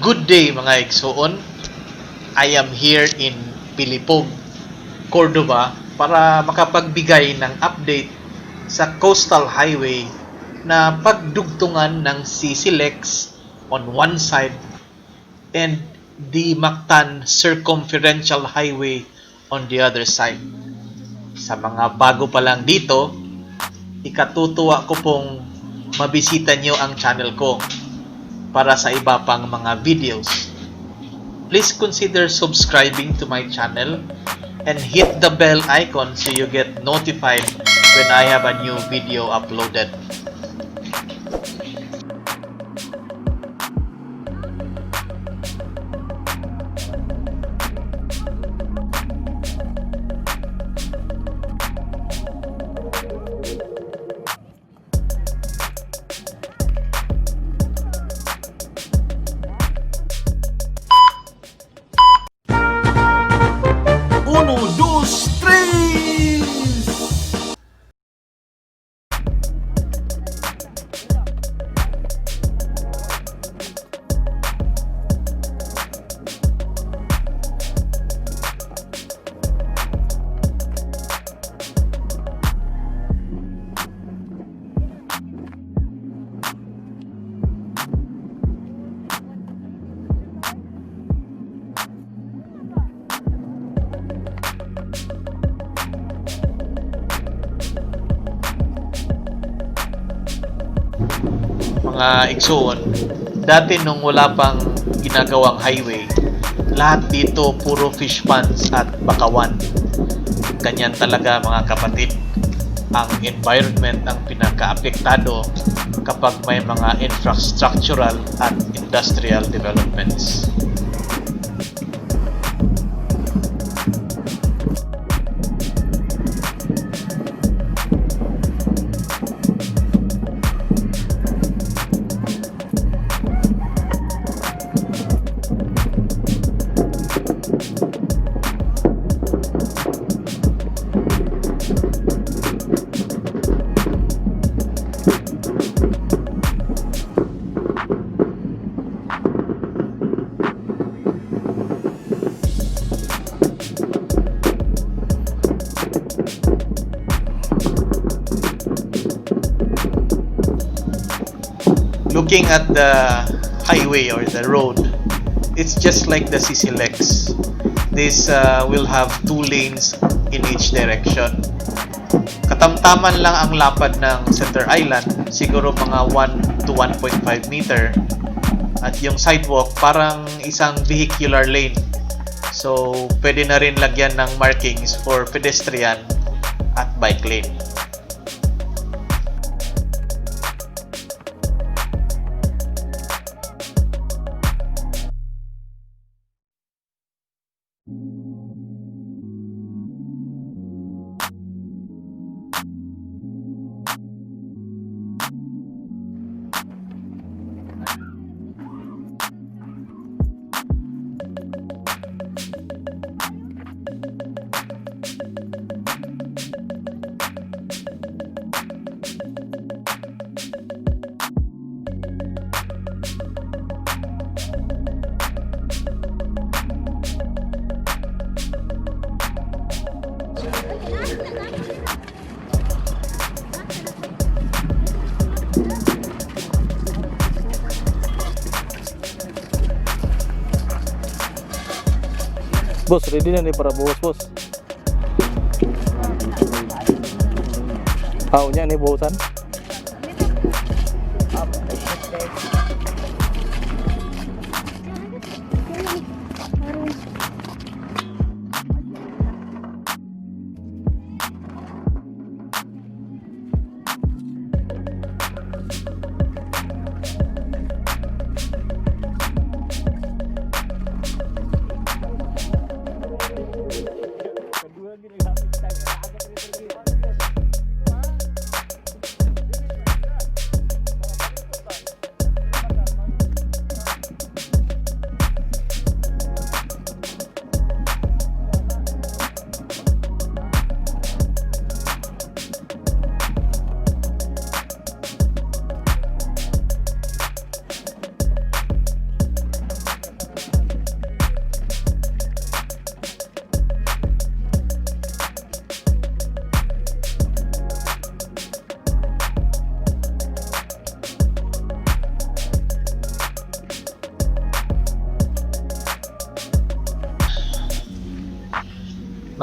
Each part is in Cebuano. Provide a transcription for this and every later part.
Good day, mga igsuon. I am here in Pilipog, Cordova para makapagbigay ng update sa Coastal Highway na pagdugtungan ng CCLEX on one side and the Mactan Circumferential Highway on the other side. Sa mga bago pa lang dito, ikatutuwa ko pong mabisita nyo ang channel ko para sa iba pang mga videos. Please consider subscribing to my channel and hit the bell icon so you get notified when I have a new video uploaded. Uno, dos, tres! Mga igsuon, dati nung wala pang ginagawang highway, lahat dito puro fish ponds at bakawan. Ganyan talaga, mga kapatid, ang environment ang pinaka-apektado kapag may mga infrastructural at industrial developments. Looking at the highway or the road, it's just like the CCLEX. This will have two lanes in each direction. Katamtaman lang ang lapad ng center island, siguro mga 1 to 1.5 meter. At yung sidewalk, parang isang vehicular lane. So, pwede na rin lagyan ng markings for pedestrian at bike lane. Boss, ready na ni para buhos, boss. Ah, unya ni buhusan.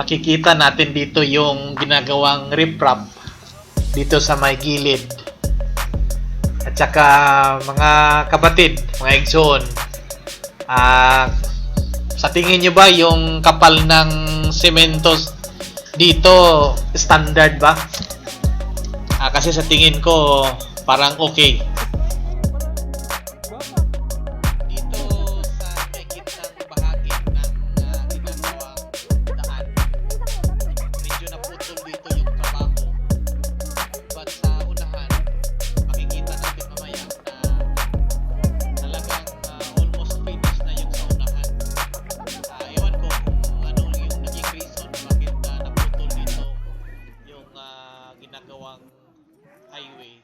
Makikita natin dito yung ginagawang riprap dito sa may gilid. At saka mga kapatid, mga igsoon, sa tingin nyo ba yung kapal ng semento dito, standard ba? Kasi sa tingin ko parang okay. Dito sa may gitnang bahagi ng ginagawang daan, medyo naputol dito yung trabaho. But sa unahan, makikita natin mamaya na talagang almost finished na yung sa unahan. Ewan ko kung ano yung naging reason bakit naputol dito yung ginagawang highway.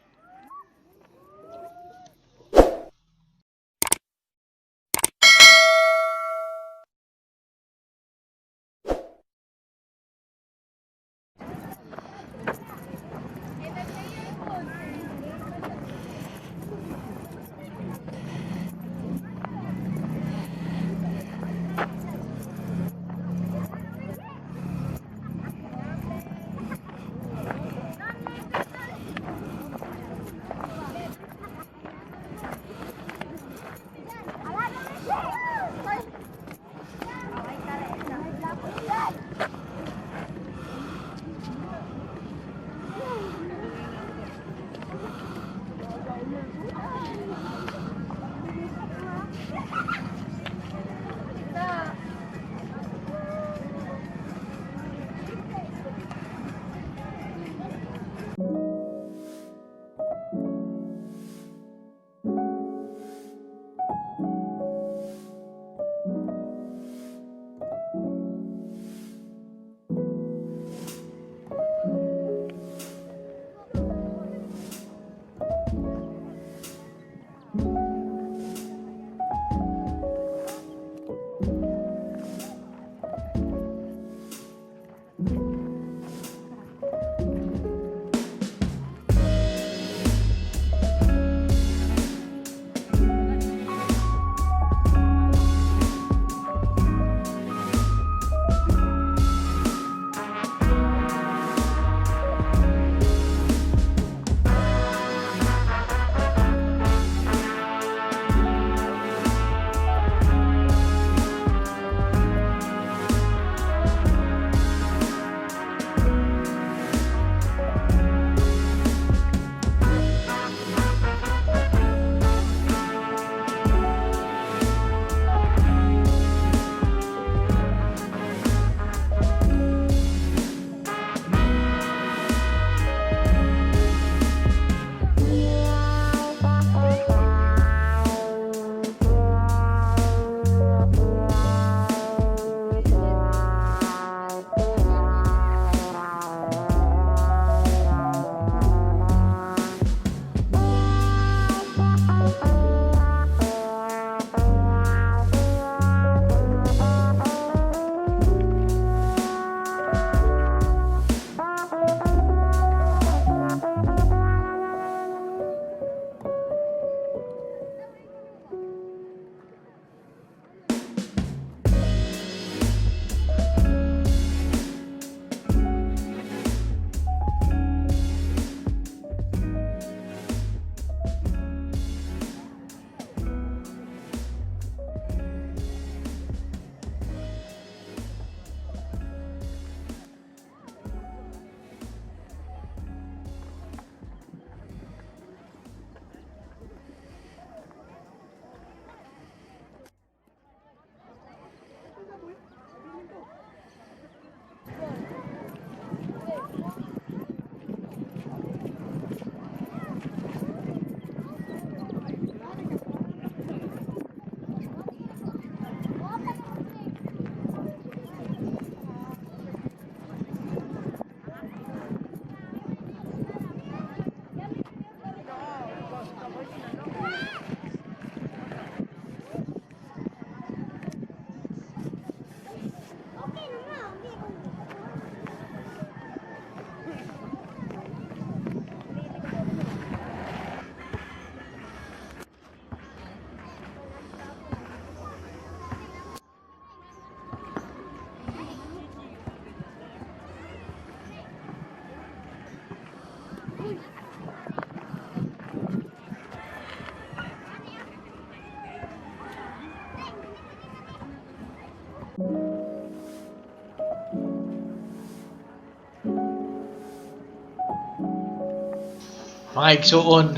Mga igsuon,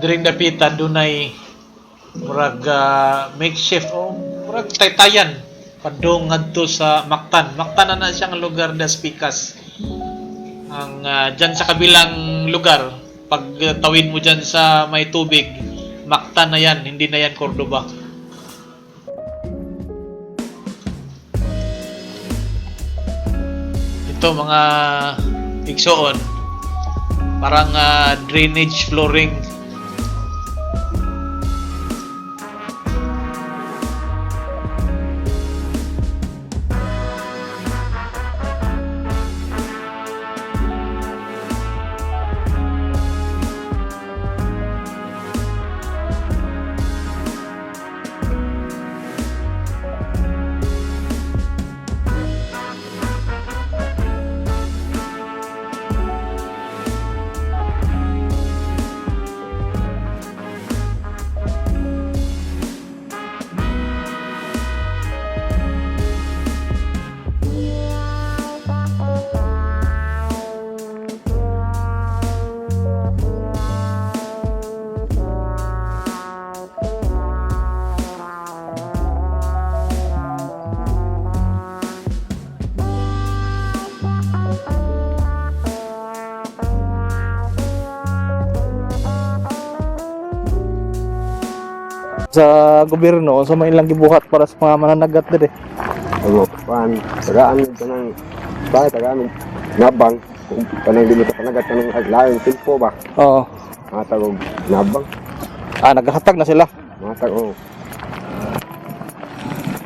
diring dapita dunay murag makeshift o murag taytayan padung ngadto sa Mactan. Mactan na na siyang lugar das Pikas. Ang dyan sa kabilang lugar, pag tawid mo dyan sa may tubig, Mactan na yan, hindi na yan Cordoba. Ito mga igsuon, parang drainage flooring. Sa gobyerno, sa mga ilang gibuhat para sa mga mananagat dire. Ano, pan, tagaan kanang bahay tagaan nabang kung kanang dili ka panagat kanang aglayon silpo ba. Oo. Matag og nabang, Ah, naghatag na sila. matag og.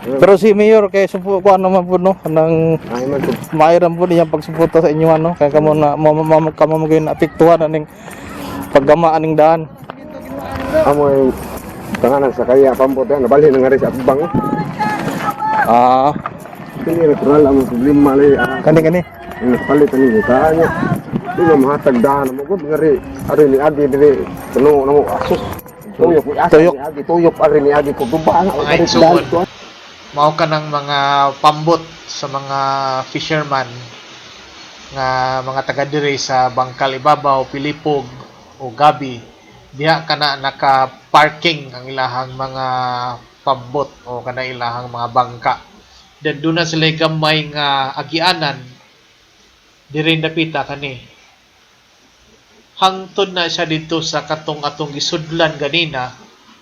Pero si Mayor kay supo ko ano man po no, kanang Ay man ko maayo po niyang pagsuporta sa inyo ano, kay kamo na kamo mo gyud naapektuhan aning paggama aning daan. amoy tanganan sa kaya pambot yan nabalhin na nga rin sa atbang. Oh. Ah, Kini natural ang problema li ah, kani kani. ang nagpalit ani kaan niya. Di mo mahatag daan mo gud nga ri ari ni agi diri kuno na mo asus. Tuyok ni asa Tuyok. ni agi tuyok ari ni agi ko duba na Mga ari igsuon. daan to. Mao ka ng mga pambot sa mga fisherman nga mga taga diri sa Bangkal Ibabaw, Pilipog o Gabi. Diha kana naka-parking ang ilahang mga pambot o kana ilahang mga bangka. Then doon na sila gamay nga agianan diri dapita kani. Hangtod na siya dito sa katong atong gisudlan ganina,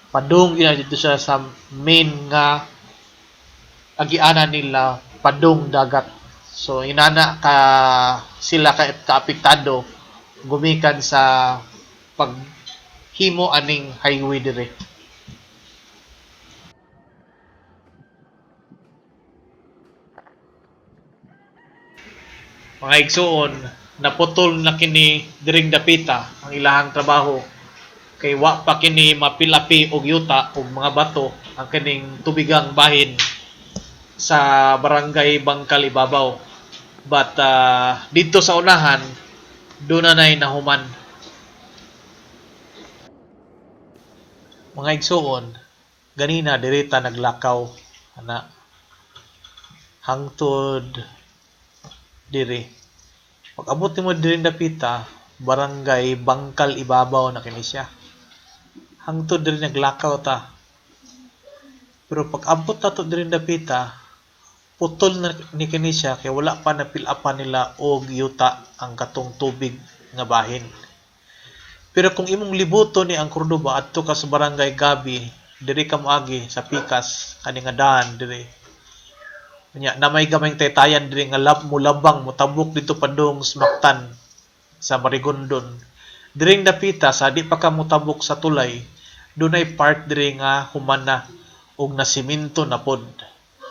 padung gina dito siya sa main nga agianan nila padung dagat. So inana ka sila ka kaapektado gumikan sa paghimo aning highway dire. Mga igsuon, naputol na kini diring dapita ang ilahang trabaho kay wa pa kini mapilapi og yuta og mga bato ang kining tubigang bahin sa barangay Bangkal Ibabaw. But dito sa unahan, doon na na'y nahuman. Mga igsuon, ganina dirita naglakaw ana hangtod diri. Pag abot nimo diri dapita, barangay Bangkal Ibabaw na kini siya. Hangtod diri naglakaw ta. Pero pag abot nato diri dapita, putol na ni kini siya kay wala pa napilapan nila og yuta ang katong tubig nga bahin. Pero kung imong libuton ni ang Cordoba adto ka sa barangay Gabi, diri ka moagi sa Pikas kani nga daan diri. Unya na may gamayng taytayan diri nga lab mo labang motabok dito padung sa Mactan sa Marigondon. Diring dapita sa di pa ka motabok sa tulay, dunay part diri nga human na og nasiminto na pod.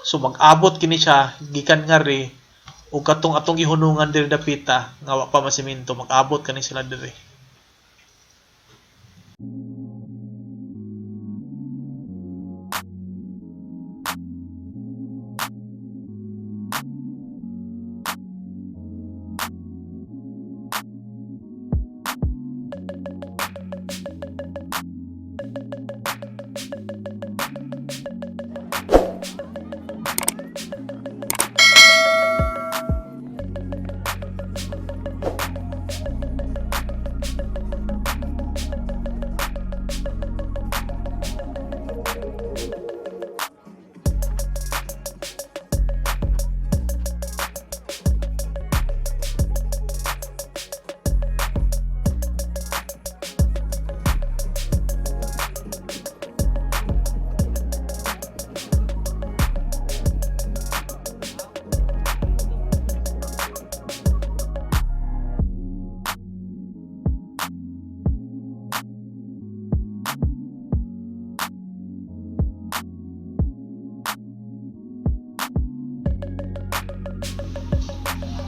So mag-abot kini siya gikan ngari og katong atong gihunungan diri dapita nga wa pa masiminto, mag-abot kani sila diri.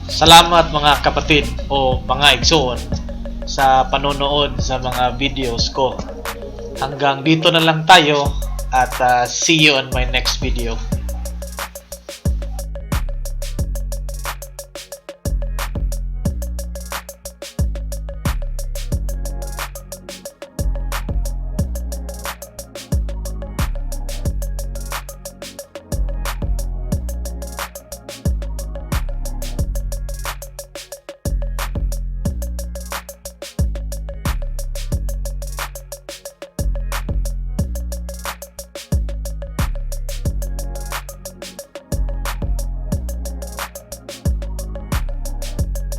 Salamat, mga kapatid o mga igsoon, sa panonood sa mga videos ko. Hanggang dito na lang tayo at see you on my next video.